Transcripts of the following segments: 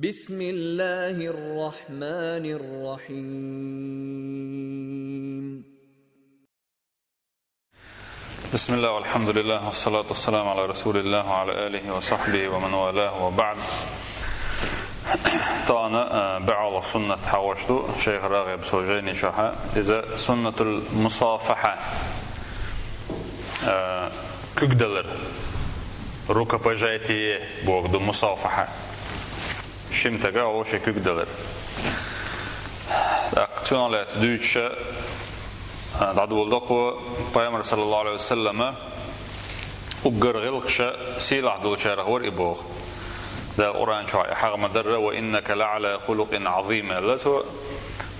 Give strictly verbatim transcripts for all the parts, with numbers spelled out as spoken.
بسم الله الرحمن الرحيم. بسم الله والحمد لله والصلاة والسلام على رسول الله وعلى آله وصحبه ومن والاه وبعد. Тана, э, бегӀала суннат хьагӀош ду, шайх РагӀиб Сужайни чохь, иза суннатул мусафахьа, э, куьг далар, рукопожатие боху ду мусафахьа. Шимтага вовше куьг далар. ТӀаккха цунах лаьцна дуьйцуша, а, дӀадолу дакъо, Пайхамар, саллаллаху Ӏалайхи ва саллама, уггар гӀиллакхаша сийлахь долчарах вара и боху. Дала Къуръан чохь и хьагӀ ма-дарра: «Ва иннака лаӀала хулукъин Ӏазим», – аьлла цо.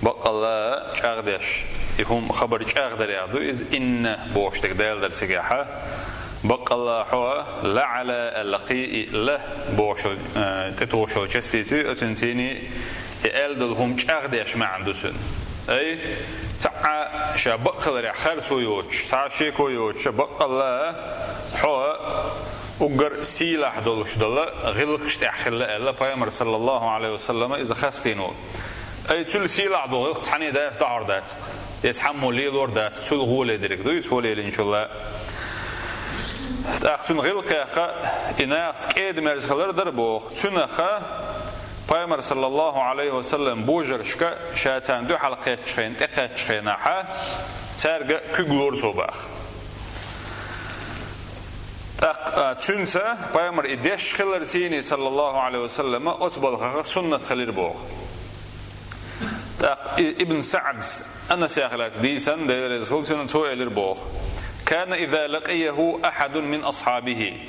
Баккъалла чӀагӀдеш, и хӀума хабар чӀагӀдарехь ду иза, «инна» бохуш дерг Дала дар цигахьа. Баккъалла хьо «лаӀала» аьлла кхин и «ла» бохуш, э, тӀетухуш йолу частица, оцуьнан цийний и аьлла долу хӀума чӀагӀдеш маьӀна ду цуьнан. Ай, цхьа а ша бакъ хиларехь харцо йоцуш, цхьа а шеко йоцуш, баккъалла хьо уггар сийлахь долуш долу гӀиллакхаш тӀехь хилла аьлла, Пайхамар, саллаллаху Ӏалайхи ва саллама, иза хастийна ву. Ай, цуьнан сийлахь долу гӀиллакх цхьаьна дац, дӀахьур дац-кх. Иза хьаммо лелор дац, цул гӀоле дерг ду иза, цо лелийначул а. ТӀаккха цуьнан гӀиллакхех и нахаца кӀеда-мерза хилар дара боху. Цуьнах Пайхамар, саллаллаху Ӏалайхи ва саллам, божаршка ша царна дуьхьал кхеттачу хенахь, тӀекхеттачу хенахь, цаьрга куьг лора цо баха. ТӀаккха, а, цуьнца Пайхамар и деш хилар цийний, саллаллаху Ӏалайхи ва саллама, оцу балхах суннат хилира боху. ТӀаккха и-, Ибн СаӀдс, Анасех лаьцна дийцина, Дела реза хуьлда цунна, цо элира боху: «Кана иза лакъияху ахьадун мин асхьабихи».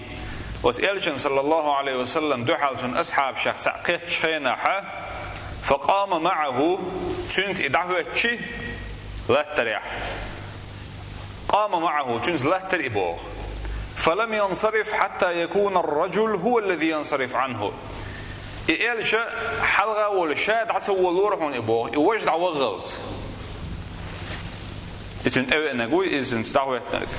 Оцу Элчанна, саллаллаху Ӏалайхи ва саллам, дуьхьал цуьнан асхьабашех цхьаъ кхеттачу хенахь, факъама маӀаху, цуьнца и дӀахӀоьттичи латтарехь. Къама маӀаху, цуьнца латтара и боху. «Фалам янсариф хьатта якуна ар-раджул хӀува аллази янсариф Ӏанху». И Элча хьалха а волуш, ша дӀа ца волора хьуна и боху, и важа дӀаваххалц. И цуьнан тӀевеанарг вуй, иза цуьнца дӀахӀоьттинарг.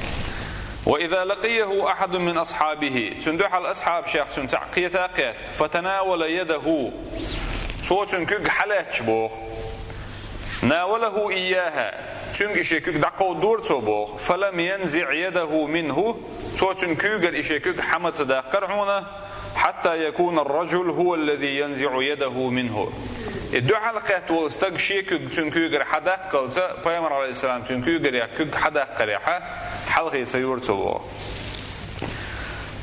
«Ва иза лакъияху ахьадун мин асхьабихи», цуьнан дуьхьал асхьабашех цуьнан цхьаъ кхета а кхетта, «фатанавала ядаху», цо цуьнан куьг хьалаьцча боху. «Навалаху ийяха», цуьнга и шен куьг дӀакховдора цо боху. «Фалам янзиъ ядаху минху», цо цуьнан куьйгара и шен куьг хьа ма ца даккхара хьуна, «хьатта якуна ар-раджул хӀува аллази янзиъу ядаху минху». И дуьхьал кхетта волу стаг шен куьг цуьнан куьйгара хьа даккхалца, Пайхамар, Ӏалайхиссалам, цуьнан куьйгарехь куьг хьа даккхарехь, хьалхе ца юра цо боху.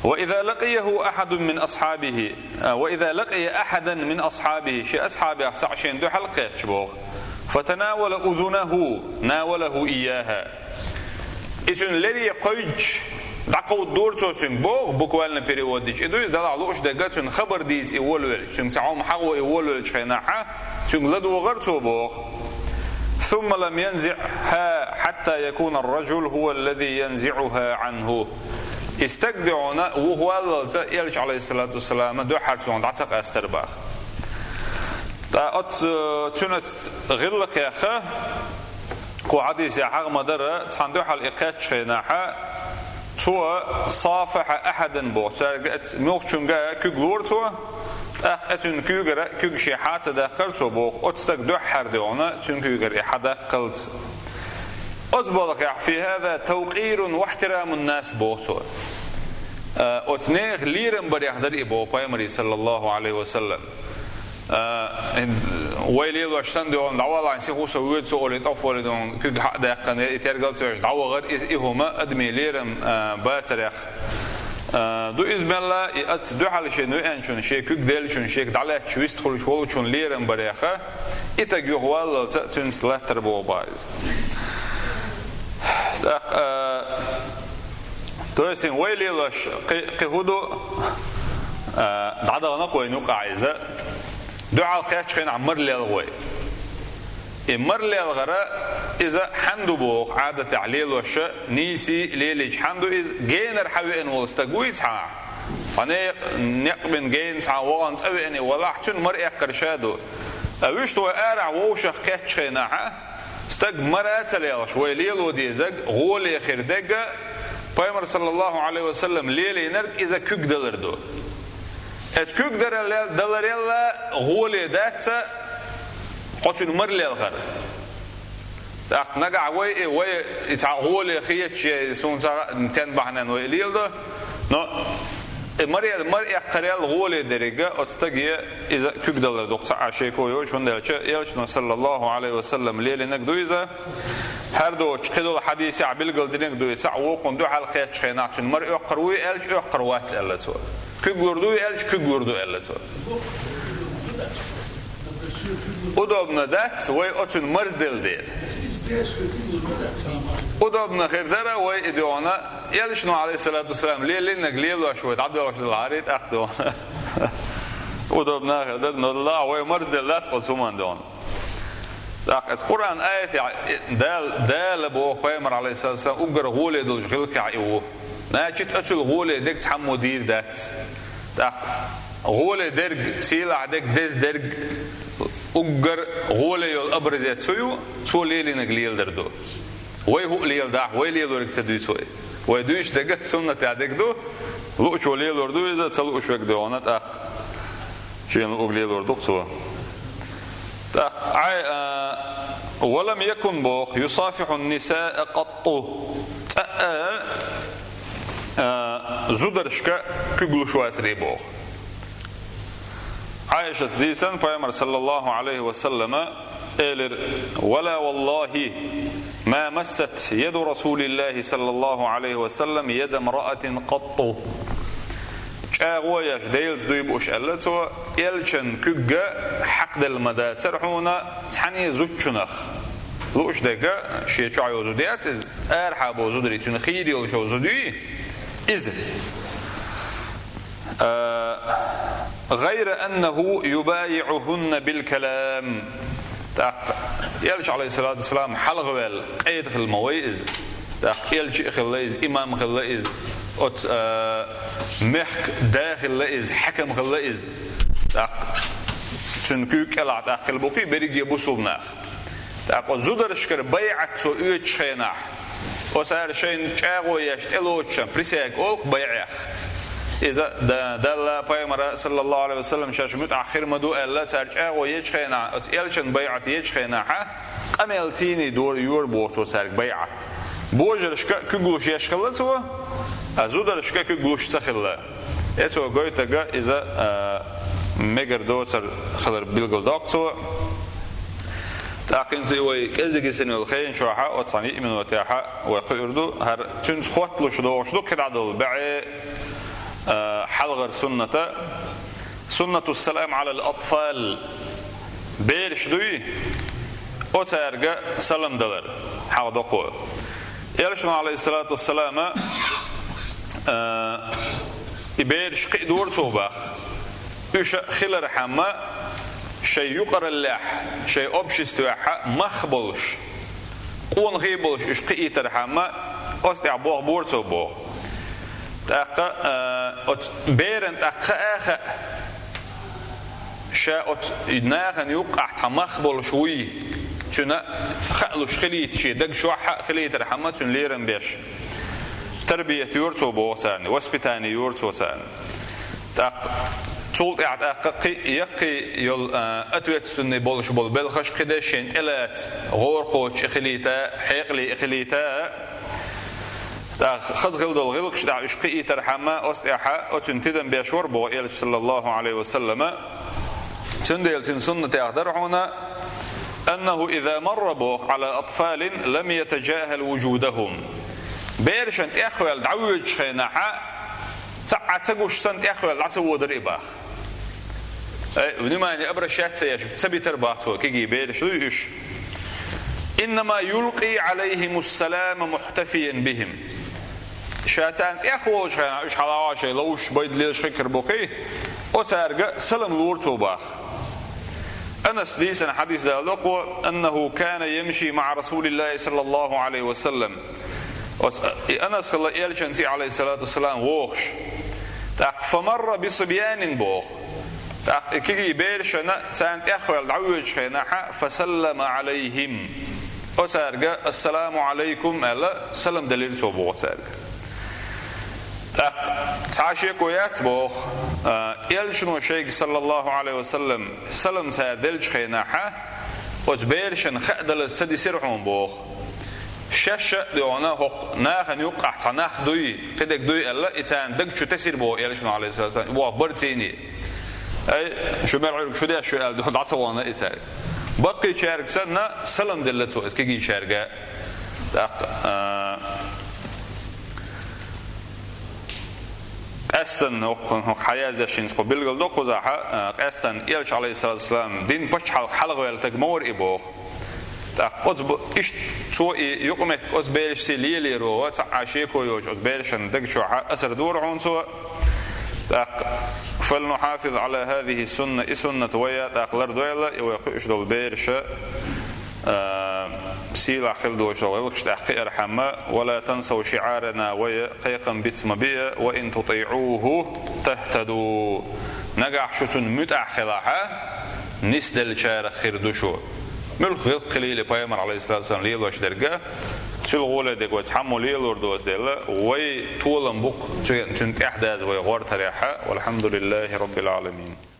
«Ва иза лакъияху ахьадун мин асхьабихи», а, «ва иза лакъия ахьадан мин асхьабихи», шен асхьабех цхьаъ шена дуьхьал кхеттача боху. «Фатанавала узунаху, навалаху ийяха». И цуьнан лере кхойдуш, дӀакховдора цо цуьнга боху, буквально перевод дича, и ду иза, далахь лууш дерг а, цуьнан хабар дийца и волавелча, цуьнга цхьа хьума хьагӀо и волавелчу хенахь, цуьнга ладогӀара цо боху. «Сумма лам янзиъха хьатта якуна ар-раджул хӀува аллази янзиъуха Ӏанху». И стаг дуьхьал вухаваллалца Элча, Ӏалайхиссалату вассалам, дуьххьара цунах дӀа ца къастара боху. ТӀаккха оцу, цуьнан гӀиллакхех кху хьадисехь хьагӀ ма-дарра, цхьана дуьхьал и кхеттачу хенахь, цо «сафахьа ахьадан» боху, цаьрга а, муьлххачуьнга а куьг лора цо, тӀаккха цуьнан куьйгара куьг шен хьа ца даккхара цо боху, оцу стаг дуьххьара дуьхьал цуьнан куьйгара и хьа даккхалц. Оцу балхахь: «Фи хӀаза тавкъирун ва ихьтирамун нас», боху цо. А, оцу нехан лерам барех дара и боху Пайхамаре, саллаллаху Ӏалайхи ва саллам. А, вай лелош санна дуьхьал дӀавалахь, сиху со воьду со олий, тӀоффолий дуьхьал куьг хьа а даьккхина, и тергал ца веш дӀавахара, и, и хӀума адамийн лерам, а, бацарех, а, ду иза мелла, и оцу дуьхьал шена веанчун, шен куьг деллачун, шега дӀалаьцча вистхуьлуш волчун лерам барех, и стаг юхаваллалца цуьнца латтара боху боху иза. ТӀаккха, а, То есть вай лелош кхи-, кхин хӀун ду, а, дӀадахана-кх вайна юкъахь иза. Дуьхьал кхеттачу хенахь мара лелха вай. И мара лелхар иза хьанна ду боху, Ӏадатехь лелош нийса лелийча хьанна ду иза, генара хьан веана волу стаг вуй цхьа, цхьа не-, некъ бина гена цхьа вахана цӀа веана валахь, цуьнан мара эккхар ша ду. Ткъа вуьшта вай арахь вовшах кхеттачу хенахь, стаг мара а ца лелхаш, вай лело дезарг, гӀоле хир дерг а, Пайхамар, саллаллаху Ӏалайхи ва саллам, лелийнарг иза куьг далар ду. Эцу куьг дарал-, даларелла гӀоле дац хьо цуьнан мара лелхар. ТӀаккха нагахь вай и, вай и цхьа гӀоле хеташ, суна ца хаьа, стен бахьанехь вай и леладо. Но и мара, мара эккхарал гӀоле дерг оцу стаге иза куьг далар ду-кх, цхьа а шеко йоцуш, хӀунда аьлча Элчано, саллаллаху Ӏалайхи ва саллам, лелийнарг ду иза. ХӀара доцучу кхидолу хьадисехь билгалдинарг ду иза, цхьаъ вукхунна дуьхьал кхеттачу хенахь цуьнан мара оьккхур вуй аьлча, оьккхур вац аьлла цо. Куьг лур дуй аьлча, куьг лур ду аьлла цо. Удобно дац вай оцуьнан марзделла дела. Удобно хир дара вай и дуьхьал, Элчано, Ӏалайхиссалату вассалам, лелийнарг лелош вай дӀадоьлхуш дала хьарий тӀаккха дуьхьал. Удобно хир дара, но ла вай марзделла дац оцу хӀуманна дуьхьал. ТӀаккха оцу Къуръан аятехь Дала, Дала боху пайхамар, Ӏалайхиссалату вассалам, уггар гӀоле долчу гӀиллакхехь и ву. Значит, оцул гӀоле дерг цхьаммо дийр дац. ТӀаккха гӀоле дерг, сийлахь дерг, деза дерг, уггар гӀоле йолу образец хӀун ю, цо лелийнарг леладар ду. Вай хӀуъа леладахь, вай лелориг ца дуьйцу вай. Вай дуьйцуш дерг суннатехь дерг ду, луучо лелор ду иза, ца лууш верг дуьхьал тӀаккха шена луург лелор ду-кх цо. ТӀаккха, Ӏай-, а, «Ва лам якун», боху, «юсафихьу нисаа къатту». ЦӀа а, а, зударшка куьг луш вацарий боху. Ӏайшас дийцина, пайхамар, саллаллаху Ӏалайхи ва саллама, элира: «Ва ла валлахи, ма массат яду Расулиллахи, саллаллаху Ӏалайхи ва саллам, яда мраатин къатту». ЧӀагӀо еш, Делаца дуй бу уьш, аьлла цо, Элчан куьг хьакхаделла ма дацара хьуна цхьана а зудчунах. Лууш дерг шен чохь йолу зуда яц иза, арахьа болу зударий, цуьнан хийра йолуш йолу зуда юй иза. А, «гӀайра аннаху юбайиӀухунна билкалам». ТӀаккха Элча, Ӏалайхиссалату вассалам, хьалхаваьлла къеда хилла ма вай иза. ТӀаккха Элча а хилла иза, имам хилла иза, оцу, а, мехка да хилла иза, хьаькам хилла иза. ТӀаккха цуьнан куьйга кӀелахь тӀаккха хилла бу-кх и берриге бусулба нах. ТӀаккха оцу зударшкара байӀат цо оьцучу хенахь, оцара шайна чӀагӀо еш тӀелоцучунна присяга олу-кх байӀех. Иза да-, Далла, пайхамара, саллаллаху Ӏалайхи ва саллам, шаьш муьтӀахь хир ма ду аьлла, цара чӀагӀо ечу хенахь, оцу Элчан байӀат ечу хенахь, къамел цӀийне дора, йора боху цо цаьрга байӀат. Божаршка куьг луш еш хилла цо, а зударшка куьг луш ца хилла. Эцо гойтарг иза, а, мегар доцар хилар билгалдоккху цо. ТӀаккха хӀинца и вай кӀезиг йисина йолу хенан чохь а, оцу цхьана йиъ минотехь а вай кхуьур ду, хӀара цуьнца хотталуш догӀуш ду кхидӀа долу бӀе, а, хьалхара сунната. Суннату салам Ӏалал атфал. Бераш дуй, оцаьрга салам далар хьалха доккхо. Элчано, Ӏалайхиссалату вассалама, а, и бераш кхиадора цо боху. Уьш хилархьама, шайн юкъараллехь, шайн обществехь мах болуш, къонахий болуш уьш кхиийтархьама, оцу тӀехь болх бора цо боху. ТӀаккха, а, оцу беран тӀаккха хаа а хаьа, ша оцу нахана юккъахь цхьа мах болуш вуй, цуьнан хаалуш хилийта, шен даг чохь а хилийтархьама, цуьнан лерам беш. Тарбият йора цо боху царна, воспитание йора цо царна. ТӀаккха цул тӀаьхьа тӀаккха кхин а яккхий йолу, а, ответственный болуш болу белхаш кхин деш шайна тӀелаца, гӀора кхочуш и хилийта, хьекъале и хилийта. ТӀаккха хаза хила долу гӀиллакхаш тӀехь уьш кхиийтархьама, оцу тӀехь оцуьнан тидам беш вара боху Элча, саллаллаху Ӏалайхи ва саллама. Цундела цуьнан суннатех дара хьуна, «аннаху иза марра», боху, «Ӏала атфалин лам ятажахал вужудахум». Берашна тӀехваьлла дӀавоьдучу хенахь а, цхьа а ца гуш санна, тӀехваьлла дӀа ца водара и боху. Ай, внимание обращать ца еш, ца битар боху цо, кегий бераш дуй уьш. «Иннама юлкъи Ӏалайхимус салама мухтафиян бихим». Ша царна тӀехволучу хенахь, уьш хьалха шайн ловзуш, байда лелаш хир бу-кх и, оцаьрга салам лора цо боху. Анас дийцина хьадис даладо кхо, «аннаху кана ямши маӀа Расулиллахи, саллаллаху Ӏалайхи ва саллам». Оцу, и Анас хилла Элчанца, Ӏалайхиссалату вассалам, вогӀуш. ТӀаккха «фамарра бисибьянин», боху. ТӀаккха и кегий берашна царна тӀехваьлла дӀавоьдучу хенахь, «фасаллама Ӏалайхим». Оцаьрга «Ассаламу Ӏалайкум» аьлла, салам делира цо боху цаьрга. ТӀаккха цхьа шеко яц боху, а, Элчано шайга, саллаллаху Ӏалайхи ва саллам, салам цара деллачу хенахьа, оцу берашна хаа далаза ца дисира хьуна боху. Шаьш а дуьйхьуна хӀокху нахана юккъахь цхьа нах дуй, кхидерг дуй аьлла, и царна даг чу тесира боху Элчано, Ӏалайхиссалату вассалам, и боху бара цийне. Ай, шу мел Ӏуьрг шу деш шу аьлла, дӀа ца вахана и цаьрга. Баккхийчаьрга санна, салам делла цо иза кегийчаьрга. ТӀаккха, а, Къаьстина, хӀокху, хӀокху хьан яздеш хӀинца кху билгал до кхузахьа, а, къаьстина Элча, Ӏалайхиссалату вассалам, дин пачхьалкх хьалхаваьлла таг ма вара и боху. ТӀаккха оцу бу-, иштта цо и юкъаметтиг оцу берашций лелийра ву, цхьа а шеко йоцуш оцу берашна даг чохьа асар дора хьуна цо. ТӀаккха, «فلنحافظ على هذه السنة», и суннат вай а тӀаккха лардойла, и вай кхуьуш долу бераша, а, сийлахь хила доцуш долу гӀиллакхаш тӀехь кхиархьама, «ولا تنسوا شعارنا», вай кхайкхам биц ма биа, «وإن تطيعوه تهتدوا». Нагахь шу цунна муьтӀахь хилахьа, нисделлачарах хир ду шу. Муьлхха гӀиллакх хилийла пайхамар, Ӏалайхиссалату вассалам, лелош дерга, цуьнан гӀоле дерг вай цхьаммо лелор доцу дела, вай толам бу-кх цу-, цуьнан тӀаьхьадаза вай гӀортарехьа, «والحمد لله رب العالمين».